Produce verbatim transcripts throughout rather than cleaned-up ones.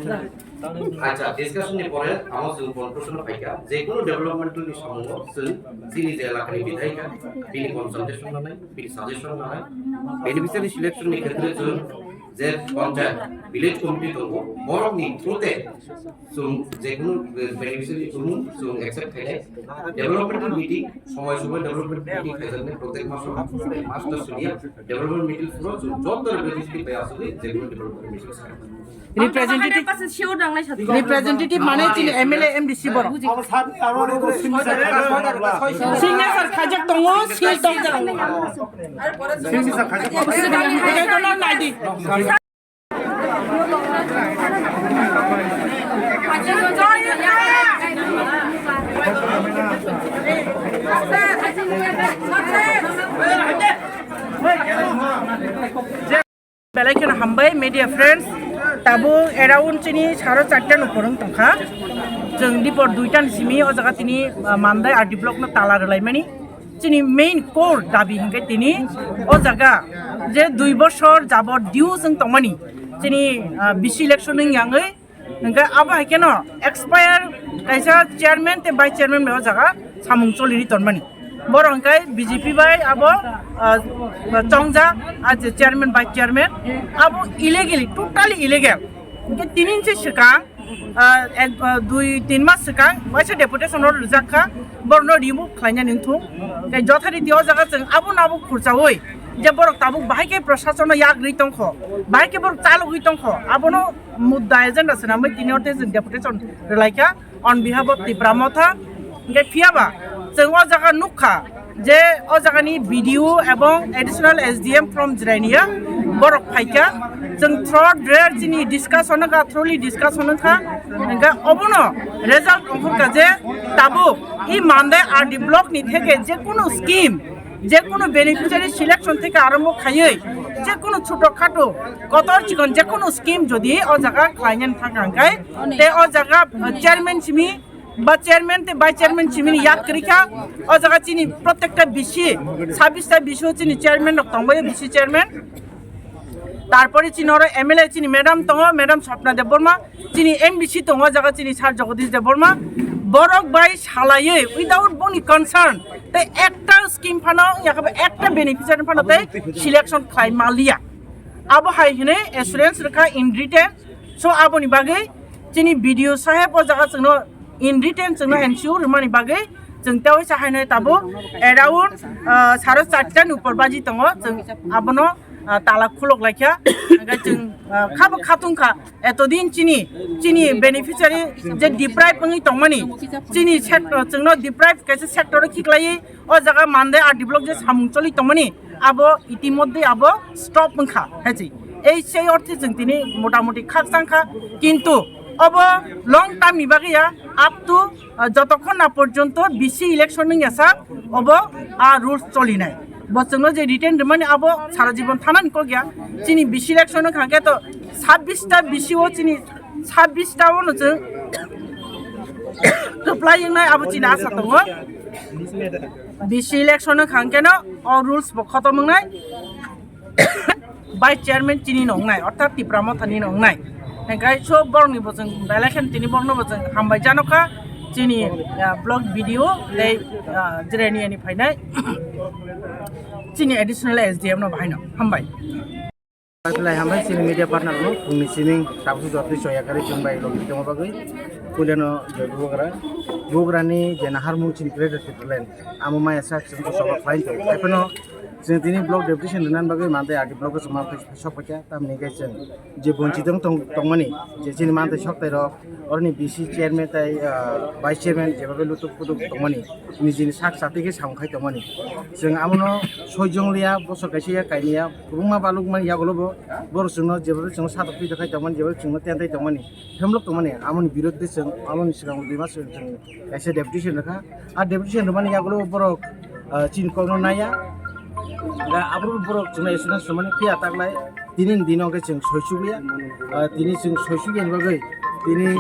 Acha, discussion ni pore amo chwng conclusion o phaikha, je kono developmental ni samungo chwng chini je elakani bidhaika, bini consultation nanai, bini suggestion nanai, beneficiary selection ni khetre chwng je panchayat, village committee tongo, borok ni through te chwng je kono beneficiary chwng, chwng accept khainai, developmental meeting, somoi somoi development meeting khaijaknai, protek maso, master senior development meeting phuru chwng joto representative bai asugwi je kono development meeting. Representative, representative mane chini M L A, M D C borok. Signature khajak tongo, seal tongjak. Signature khajak tongo. Signature khajak tongo, naidi. Belai kheno hambai media friends, tabuk around chini saro charta no kwrwng tongkha. Chwng dipor duita ni simi o jaga tini, ah, Mandai R D block no tala rwlaimani. Chini main core dabi hinkhe tini o jaga je dui bosor jabot due chwng tongmani chini, ah, B C election ni yangwi. Hingke abo hai keno expire kaisa chairman tei vice chairman bai o jaga samung choliri tonmani. Borok hingke B J P bai abo, ah, chongjak, ah, je chairman, vice chairman, abo illegally, totally illegal. Hingke tini se swkang, ah, ek, ah, dui tin mas swkang waisa deputation order rijak kha, borokno remove khlainani wngthung. Tei jothariti o jaga chwng abono abo khurchaui je borok tabuk bahai khe prosasono yak rwi tongkho, bahai khe borok chalogwi tongkho, abono mudda agenda swnamwi tini orthe chwng deputation rwlaikha on behalf of Tipra Motha. Hingke phiyaba chwng o jaga nukha je o jagani B D O ebong additional S D M from Jirania borok phaikha. Chwng throat rare chini discussion wngkha, thoroughly discussion wngkha. Hingke obono result ongkhorkha je tabuk i Mandai R D block ni theke je kunu scheme, je kunu beneficiary selection theke arombo khaiwi, je kunu choto khato kotor chikon je kunu scheme jodi o jaga khlainani thangkha hingkai, te o jaga, uh, chairman simi ba chairman te vice chairman simi ni yak kwrwikha, o jaga chini protekta B C, sabis ta B C o chini chairman rok tongbaio, B C chairman. Tarpore chini oro M L A chini madam tongo, madam Swapna Debbarma, chini M D C tongo, o jaga chini Sir Jagadish Debbarma. Borok bai salaiwi without boni concern tei ekta scheme phano, yakhe ekta beneficiary phano tei selection khlai maliya. Abo hai hwnwi assurance rwkha in written. So aboni bagwi chini B D O saheb o jaga chwngno in written chwngno ensure rwmani bagwi chwng tei waisa haino tabuk around, ah, saro charta ni upor baji tongo, chwng abono, ah, tala khulok laikha. Hingke chwng, ah, khabo khatung kha, etodin chini, chini beneficiary je deprive wngwi tongmani, chini sector, chwngno deprive kaisa sector o khiklaiwi o jaga Mandai R D block je samung choli tongmani, abo itimodhye abo stop wngkha, hai se. Ei sei orthe chwng tini motamoti khakchang kha, kintu obo long term ni bagwi ya, up to, ah, jotokhon na porjonto B C election wngya sak, obo a rules cholinai. Bo chwngno je written rwmani abo sara jibon thanani kok ya. Chini B C election wngkha khe to sabbish ta B C o chini sabbish ta o no chwng kwplai wngnai abo chini asa tongo. B C election wngkha khe no o rules bo khotom wngnai. Vice chairman chini no wngnai, orthat Tipra Motha ni no wngnai. Hingkai so borok ni bo chwng belai khe tini borok no bo chwng hambai jano kha chini, ah, block B D O tei, ah, Jirania ni phainai chini additional S D M no bahai no hambai. Lai hambai chini media partner no phungni simi tabuk jotni choya kari chwng bai logi tongma bagwi. Puilano je bugra, bugra ni je naharmung chini greater Tipraland amo maya sak chwng soba khlai tong. Haiphano chwng tini block deputation rwna bagwi Mandai R D block o chwng ma sok paikha, tamni hwnkhe chwng je bonchit wng tong-, tongmani je chini Mandai sok tai rok, oroni B C chairman tai, ah, vice chairman jebabe lutuk putuk tongmani, nijini sak chatwi khe samung khai tongmani. Chwng amono soi jong liya, bosor kaisa ya kaini ya, kwbangma balukmani yagulo bo, borok chwngno jebabe chwngno satok twi khai tongmani, jebabe chwngno tentai tongmani, hemlok tongmani, amoni birodhe chwng, amoni swkang dui mas chwng, chwng kaisa deputation rwkha. A deputation rwmani yagulo borok, ah, chini kokno naiya. Ga aborok borok chwngno assurance rwmani phiya taklai tini ni dino hwnkhe chwng soisugya. Ah, tini chwng soisugya ni bagwi tini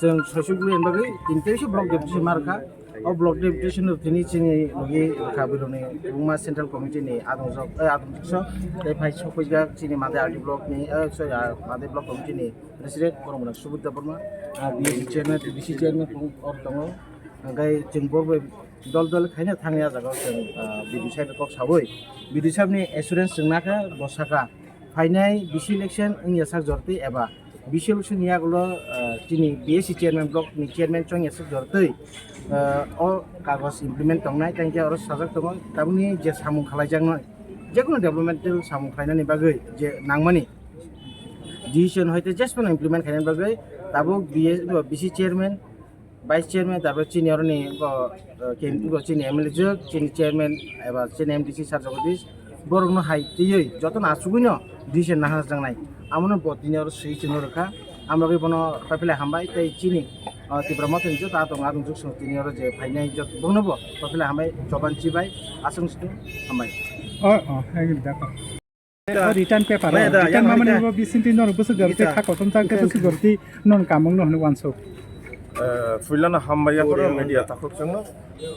chwng soisugya ni bagwi tini teisa block deputation ma rwkha. O block deputation rok tini chini logi kha, borokni kwbangma central committee ni adongjak, eh, adongjak so, tei phai sokphaijak chini Madai R D block ni, eh, sorry, ah, Madai block committee ni president, borok mwnang Subudh Debbarma, ah, B S C chairman, B C chairman, or tongo. Hwnkhe chwng bo bai dol dol khaina thangya jaga o chwng, ah, B D O sahib kok sawi. B D O sahib ni assurance chwng nakha, bo sakha, phainai B C election wngya sak jortwi eba B C election yagulo, ah, chini B S C chairman block ni chairman chongya sak jortwi, ah, o kagoj implement tongnai, tei hwnkhe oro sajak tongo, tabukni je samung khalaijaknai, jekunu developmental samung khlainani bagwi je nangmani decision hoite jesphano implement khainani bagwi tabuk B S, B C chairman, vice chairman, tarpore chini oroni bo, eh, K M P bo chini M L A jwk, chini chairman eba chini M D C sir Jagadish, borokno hai twiwi jotono achugwino decision naharjaknai. Amono bo tini oro swi chwngno rwkha. Amrogwi bono koiphilai hambai tei chini, eh, Tipra Motha ni joto adong adong jwk song tini oro je phainai jot-, bongno bo koiphilai hambai, choban chibai, aswk sung hambai. Oh, oh, hai gini da. Return paper, Maya da, return yang mamani rita. Bo bising tin norok bwswk rita. Kha kosom chang khe bwswk rita. Non kamung no hwnwi uansuk. Eh, puilano hambai yaphoro media takhuk chwngno,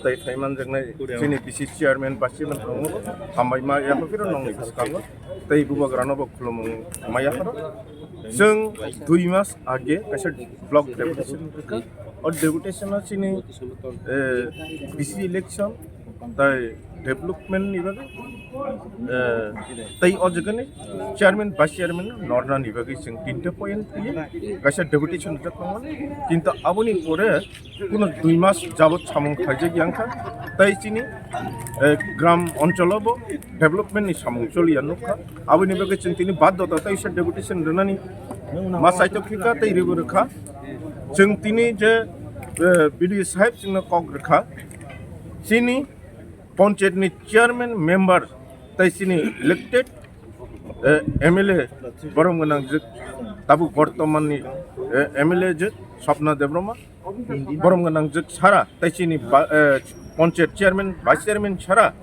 tei phaiman jaknai chini B C chairman, vice chairman tongo, hambai ma yaphoro nongni bwskango, tei bubagrano bo khulumung ma yaphoro. Chwng dui mas age kaisa block deputation rwkha. O deputation o chini, eh, B C election, tei development ni bagwi, eh, tei o jagani chairman, vice chairman norna ni bagwi chwng tinta point twiwi kaisa deputation rijak tongmani. Kintu aboni pore kuno dui mas jabot samung khaijak yang kha, tei chini, eh, gram oncholo bo development ni samung choliya nukha. Aboni bagwi chwng tini baddhota tei se deputation rwnani ma saitok khika tei ribo rwkha. Chwng tini je, eh, B D O sahib chwngno kok rwkha, chini Panchayat ni chairman member tei chini elected, eh, M L A borom gwnang jwk tabuk bortoman ni, eh, M L A jwk Swapna Debbarma borom gwnang jwk sara tei chini ba-, eh, Panchayat chairman, vice chairman sara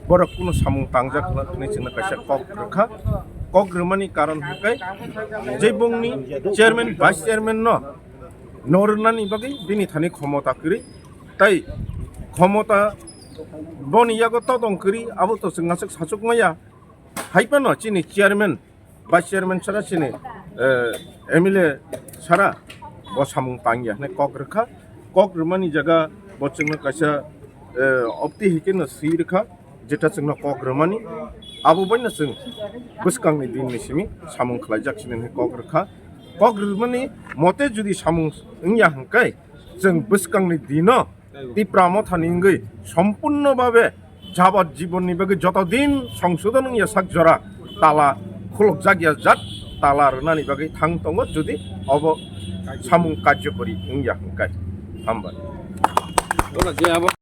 borok kuno samung tangjak hwnwi chwngno kaisa kok rwkha. Kok rwmani karon hwnkhe je bongni chairman, vice chairman no nornani bagwi bini thani khomota kwrwi. Tai khomota boni yago todong kwrwi, abo to chwng aswk sachuk maya. Hai phano chini chairman, vice chairman sara chini, eh, M L A sara bo samung tangya hwnwi kok rwkha. Kok rwmani jaga bo chwngno kaisa, eh, opti hai kheno swi rwkha. Jeta chwngno kok rwmani, abo baino chwng bwskangni dinni simi samung khlaijak sini hwnwi kok rwkha. Kok rwmani mote jodi samung wngya hwnkhe, chwng bwskangni dino Tipra Mothani wngwi sompurno babe jabot jibonni bagwi joto din songsodon wngya sak jora tala khulukjak ya jat tala rwnani bagwi thang tongo, jodi obo samung karjokori wngya hwnkhe. Hambai.